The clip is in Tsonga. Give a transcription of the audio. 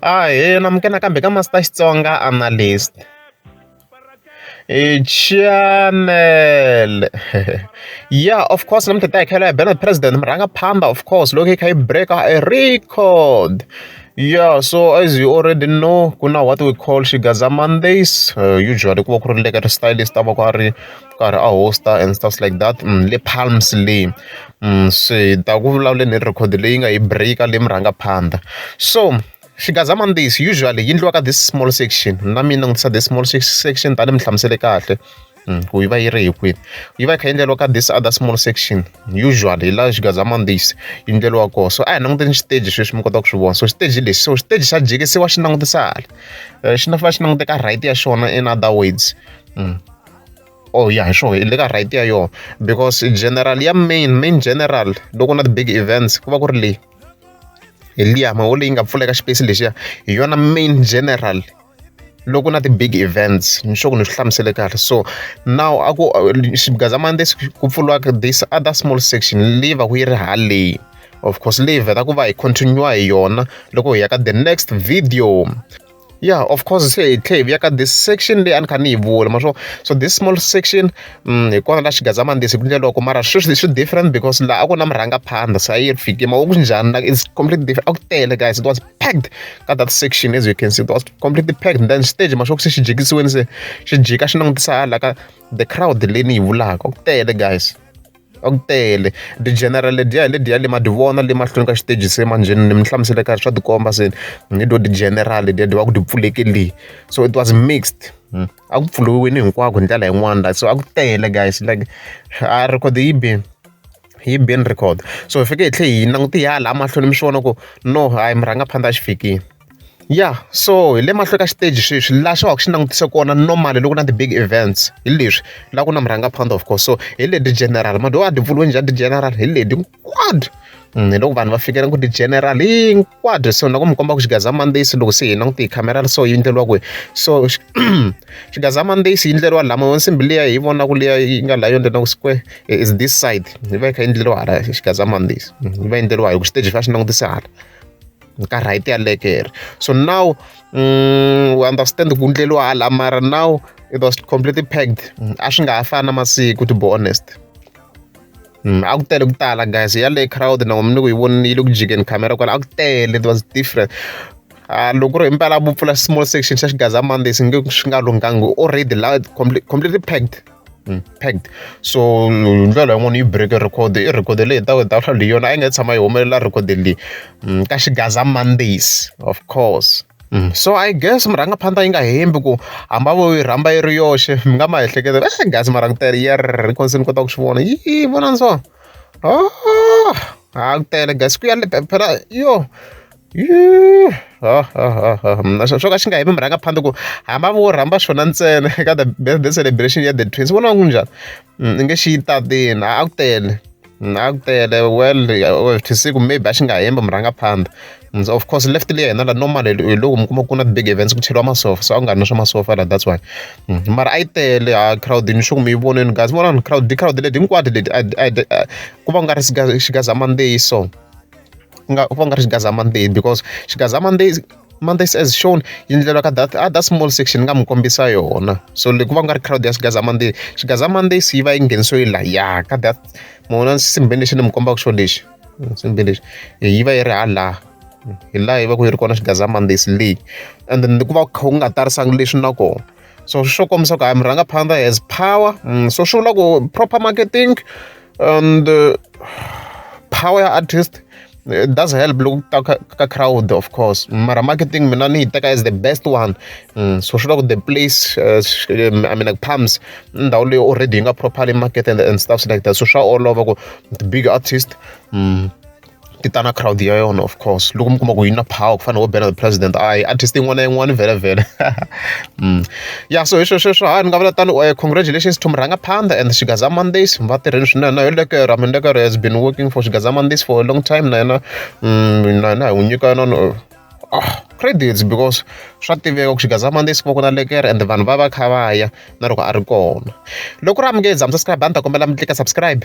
Ahee, namukela nakambe ka Master Xitsonga Analyst channel. Yeah, of course namuntlha ta hi kha hi bela president murhangaphandha, of course loko hi kha hi break a record. Yeah, so as you already know, ku na what we call Xigaza Mondays. Usually ku va ku ri le ka stylist a va ku a ri karhi a hosta and stuff like that. Le Palms le. Se hi ta ku vulavuleni hi record leyi nga hi break-a le murhangaphandha. So Xigaza Mondays usually yi endliwa ka this small section. Na mina langutisa this small section tani mi hlamusele kahle ku yi va yi ri hi kwini. Yi va yi kha yi endleriwa ka this other small section, usually hi laha Xigaza Mondays yi endleriwa kona. So a hi languteni xiteji sweswi mi kota ku swi vona. So xiteji lexi, so xiteji xa jikisiwa xi langutisa hala, xi na fanele xi langute ka right ya xona, in other words. Oh yeah, hi swona, hi le ka right ya yona, because general ya main general loko na ti-big events ku va ku ri leyi hi liya maho leyi nga pfuleka xipesi lexiya, hi yona main general loko na ti-big events. Ni sure ku ni swi hlamusele kahle. So now a ku Xigaza Mondays ku pfuriwa this other small section leyi va ku yi ri haleni, of course leyi vheta ku va hi continue hi yona loko hi ya ka the next video. Yeah, of course se hi tlhe hi vuya ka this section leyi a ni kha ni yi vula ma swo. So this small section, hi kona la Xigaza Mondays ku ndleriwa ko, mara sweswi swi different because laha a ku na murhangaphandha se a yi fike ma ku njhani, like it's completely different. A ku tele guys, it was packed ka that section. As you can see, it was completely packed. And then stage ma swo ku se xi jikisiweni, se xi jika xi langutisa hala ka the crowd leyi ni yi vulaka. A ku tele guys, a ku tele. Ti-general letiya hi letiya le ma ti vona le mahlweni ka xiteji, se manjheni ni mi hlamusele kahle swa tikomba se ni to ti-general letiya ti va ku ti pfulekile. So it was mixed, a ku pfuriwile hinkwako hi ndlela yin'wana la. So a ku tele guys, like a record yi bi yi bini record. So hi fike hi tlhe hi languti ya laha mahlweni mi swi vona ku no, hayi, murhangaphandha a xi fikile. Yeah, so hi le mahlweni ka xiteji sweswi, laha xi va ku xi langutise kona normally loko na ti-big events, hi leswi laha ku na murhangaphandha, of course. So hi leti general mado a ti pfuriwe njhani ti-general, hi leti hinkwato. Hi loko vanhu va fikela ku ti-general hinkwato. So na ku mi komba ku Xigaza Mondays loko se hi languti hi khamera, so yi endleriwa kwihi? So Xigaza Mondays yi endleriwa laha ma nsimbi liya hi vonaka liya yi nga laha yo endlela ku square is this side, yi va yi kha yi endleriwa hala. Xigaza Mondays yi va yi endleriwa hi ku xiteji fa xi langutise hala ka right ya lekere. So now we understand ku endleriwa hala, mara now it was completely packed. A swi nga ha fani na masiku, to be honest. A ku tele ku tala guys, yaleyo crowd na ni ku yi vonile yi le ku jikeni khamera kwala, a ku tele, it was different. A loko ku ri himpela vo pfula small section xa Xigaza Mondays nge swi nga lunghangi already la completely packed. Packed. So hi ndlela yin'wana yi break record, i record leyi hi ta hi ta vulavula hi yona, a yi nga tshama yi humelela record leyi ka Xigaza Mondays, of course. So I guess murhangaphandha yi nga hembi ku hamba vo yi rhamba yi ri yoxe, mi nga ma ehleketa eh guys, mara ku tele yerr se ni kota ku swi vona yi vonani. So a ku tele guys, ku ya le phela yo ha ha ha ha, swo ka xi nga hembi murhangaphandha ku hamba vo rhamba xona ntsena eka the birthday celebration ya the twins, vona ku njhani i nge xi yi tatini, a ku tele, a ku tele. Well, to see ku maybe a xi nga hembi murhangaphandha. So of course left leyi ya hina la normal hi loko mi kuma ku na big events ku cheriwa masofa, so a ku nga ri na swa masofa la, that's why. Mara a yi tele ha crowd, ni sure ku mi yi vonini guys, vonani crowd, ti-crowd leti hinkwato leti ku va ku nga ri Xigaza Monday, so ku nga ku va ku nga ri Xigaza Monday because Xigaza Mondays as shown yi endleriwa ka that other small section ni nga mi kombisa yona. So leyi ku va ku nga ri crowd ya Xigaza Monday. Xigaza Mondays yi va yi nghenisiwe lahaya ka that mona xisimbeni lexi ni mi kombaka xona lexi, xisimbeni lexi yi va yi ri hala, hi laha yi va ku yi ri kona Xigaza Mondays leyi. And then ku va ku kha ku nga tarisangi leswi na kona, so swo kombisa ku hayi, murhangaphandha has power. So swi vula ku proper marketing and power ya artist, it does help loko ta ka crowd, of course. Mara marketing mina ni yi teka as the best one. So swi vula ku the place, I mean, like Palms, ndhawu leyi already yi nga properly marketed and stuff like that, so swa olova ku the big artist ti ta na crowd ya yona. Of course loko mi kuma ku yi na power ku fana na vo Benny the President, a hi artist yin'wana na yin'wana vhele vhele. Yeah, so hi sweswo sweswo, ha ni nga vula tano. Congratulations to Murhangaphandha and Xigaza Mondays, va tirheni swinene. Na yo Lekere, I mean, Lekere has been working for Xigaza Mondays for a long time, na yena na yena hi n'wi nyika yona credits because swa tiveka ku Xigaza Mondays ku va ku na Lekere and vanhu va va kha va ya na loko a ri kona. Loko ri amukeza mi subscribe, a ni ta kombela mi tlika subscribe.